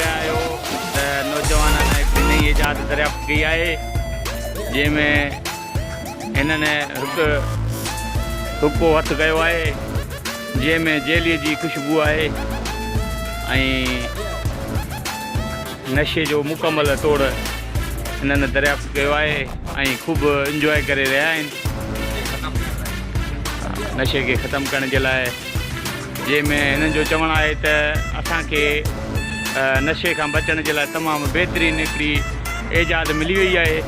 رهيا آهيو ته نوجوانن هڪ نئين ايجاد دريافت ڪئي آهي جنهن ۾ هنن هڪ حڪو هٿ ڪيو آهي جنهن ۾ جيلي جي خوشبو آهي ۽ نشي جو مڪمل توڙ هنن دريافت ڪيو آهي ۽ خوب انجواء ڪري رهيا آهن نشي کي ختم ڪرڻ جي لاء جنهن ۾ هنن جو چوڻ آهي ته اسان کي نشي کان بچڻ جي لاء تمام بهترين هڪڙي ايجاد ملي وئي آهي.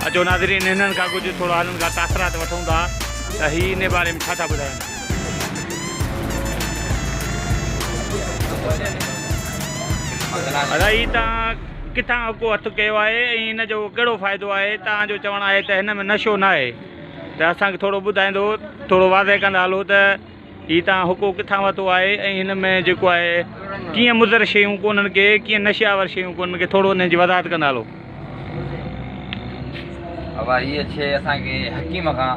اچو ناظرين هنن کان ڪجهه ٿورا هنن کان تاثرات وٺون ٿا ته هي ان باري ۾ ڇا ٿا ٻڌائين. ادا هي تان ڪٿان حقو هٿ ڪيو آهي ۽ ان جو ڪهڙو فائدو آهي تان جو چوڻ آهي ته هن ۾ نشو ناهي. ته اسان کي ٿورو ٻڌائيندو ٿورو واضح ڪندا هلو ته هي توهان حقو ڪٿان ورتو آهي ۽ هن ۾ جيڪو آهي ڪيئن مضر شيون ڪونهن ڪي ڪيئن نشي آور شيون ڪونهن ڪي ٿورو ان جي وضاحت ڪندا هلو. بابا هيء شيء اسان کي حڪيم کان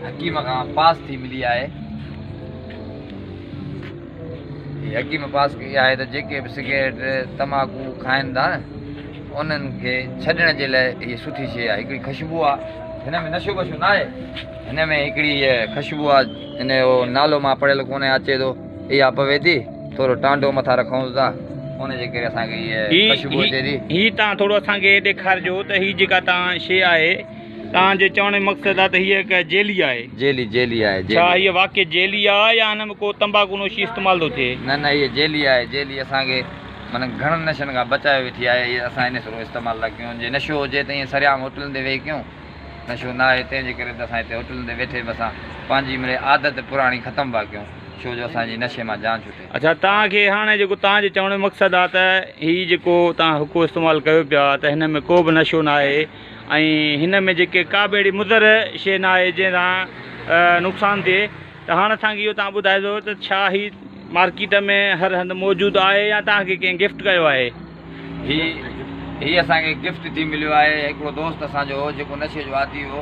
حڪيم کان پاس ٿي ملي آهي. هي حڪيم پاس ڪئي آهي ته جيڪي به سگريٽ تماڪو کائن ٿا نه انهن کي ڇڏڻ جي لاء هي سٺي شيء آهي هڪڙي خشبو آهي هن ۾ نشو بشو نه آهي هن ۾ هڪڙي هيء خشبو آهي هن جو نالو مان پڙهيل ڪونهي اچي ٿو اها پوي ٿي ٿورو ٽانڊو مٿان رکونس ٿا ان جي ڪري اسان کي هيء خشبو اچي ٿي. هي تان ٿورو اسان کي ڏيکارجو ته هي جيڪا تان شيء آهي تان جي چوڻ جو مقصد آهي ته هيء هڪ جيلي آهي. جيلي جيلي آهي ڇا جيلي. هيء واقعي جيلي آهي يا هن ۾ ڪو تمباڪو نوشي استعمال ٿو ٿئي؟ نه نه هيء جيلي آهي جيلي اسان کي معنيٰ گهڻن نشن کان بچايو ويٺي آهي هيء اسان ان سرو استعمال ٿا ڪيون جي نشو هجي ته ائين سرعام هوٽلن تي ويهي ڪيون نشو نه آهي تنهن جي ڪري ته اسان هتي هوٽلن تي ويٺي به اسان پنهنجي مڙئي عادت پراڻي ختم پيا ڪيون ڇو جو اسان جي نشي مان جان ڇٽي. اڇا توهان کي هاڻي جيڪو توهان جي چوڻ جو مقصد آهي ته هي جيڪو توهان حقو استعمال ڪيو پيا ته هن ۾ ڪو به نشو نه آهي ۽ هن ۾ جيڪي ڪا به اهڙي مضر شيء نه آهي جنهن سان نقصان ٿئي ته هاڻ اسان کي اهو توهان ٻڌائجو ته ڇا هي مارڪيٽ ۾ هر هنڌ موجود آهي يا توهان کي ڪنهن گفٽ ڪيو آهي؟ هي هي اسان کي گفٽ ٿي مليو آهي هڪڙو دوست اسان جو هو جيڪو نشي جو عادي هو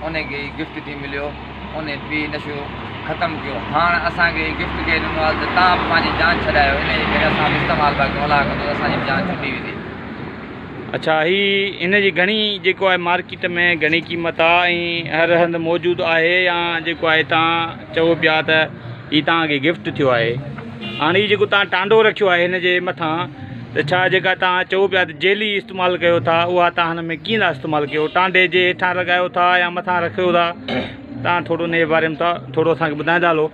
ان کي هي گفٽ ٿي مليو ان پي نشو ختم ڪيو هاڻ اسان کي هي گفٽ ڪنهن ڏنو آهي ته توهان به پنهنجي جان ڇڏايو ان جي ڪري اسان به استعمال پيا ڪيون الله ڪندو ته اسان جي به جان ڇٽي ويندي. اڇا هي هن جي گهڻي جيڪو آهي مارڪيٽ ۾ گهڻي قيمت آ ۽ هر هنڌ موجود آهي يا جيڪو آهي تان چئو پيا ته هي تان کي گفٽ ٿيو آهي هاڻي هي جيڪو تان ٽانڊو رکيو آهي هن جي مٿان ته ڇا جيڪا تان چئو پيا ته جيلي استعمال ڪيو ٿا اها تان هن ۾ ڪيئن ٿا استعمال ڪيو ٽانڊي جي هيٺان لڳايو ٿا يا مٿان رکيو ٿا تان ٿورو ان جي باري ۾ ٿورو اسان کي ٻڌائيندا هلو.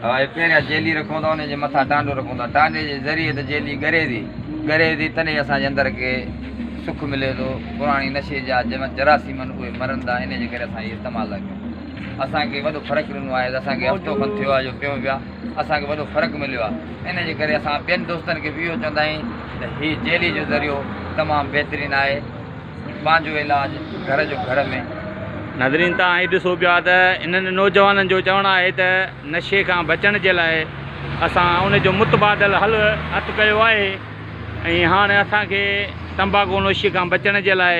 ها پهريان جيلي رکون ٿا ان جي مٿان ٽانڊو رکون ٿا ٽانڊي جي ذريعي ته جيلي ڳري ٿي ڳري ٿي تڏهن اسان جي اندر کي سک ملي ٿو پراڻي نشي جا جراثيم آهن اهي مرن ٿا ان جي ڪري اسان هي استعمال ٿا ڪيون اسان کي وڏو فرق ڏنو آهي اسان کي هفتو کن ٿيو آهي جو پيون پيا اسان کي وڏو فرق مليو آهي ان جي ڪري اسان ٻين دوستن کي به اهو چوندا آهيون ته هي جيلي جو ذريعو تمام بهترين آهي پنهنجو علاج گهر جو گهر ۾. ناظرين توهان هي ڏسو پيا ته انهن نوجوانن جو چوڻ آهي ته نشي کان بچڻ جي لاء اسان ان جو متبادل حل هٿ ڪيو آهي ۽ هاڻ اسان کي تمباڪو نوشي کان بچڻ جي لاء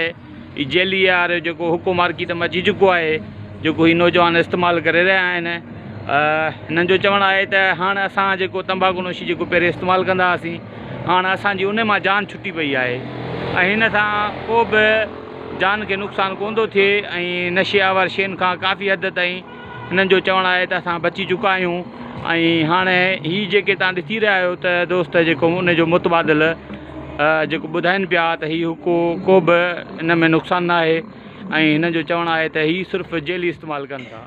هي جيلي وارو جيڪو حقو مارڪيٽ ۾ اچي چڪو آهي جيڪو هي نوجوان استعمال ڪري رهيا آهن هنن جو چوڻ آهي ته هاڻ اسان جيڪو تمباڪو نوشي جيڪو پهرين استعمال ڪندا هئاسين هاڻ اسان جي ان مان جان ڇٽي پئي آهي ۽ هن سان ڪو به جان کي نقصان ڪونه ٿو ٿئي ۽ نشي آور شين کان ڪافي حد تائين هنن جو چوڻ آهي ته اسان بچي چڪا آهيون ۽ هاڻ هي جيڪي تان ڏسي رهيا آهيو ته دوست جيڪو ان جو متبادل جيڪو ٻڌائين پيا ته هي ڪو ڪو به ان ۾ نقصان نه آهي ۽ هنن جو چوڻ آهي ته هي صرف جيلي استعمال ڪن ٿا.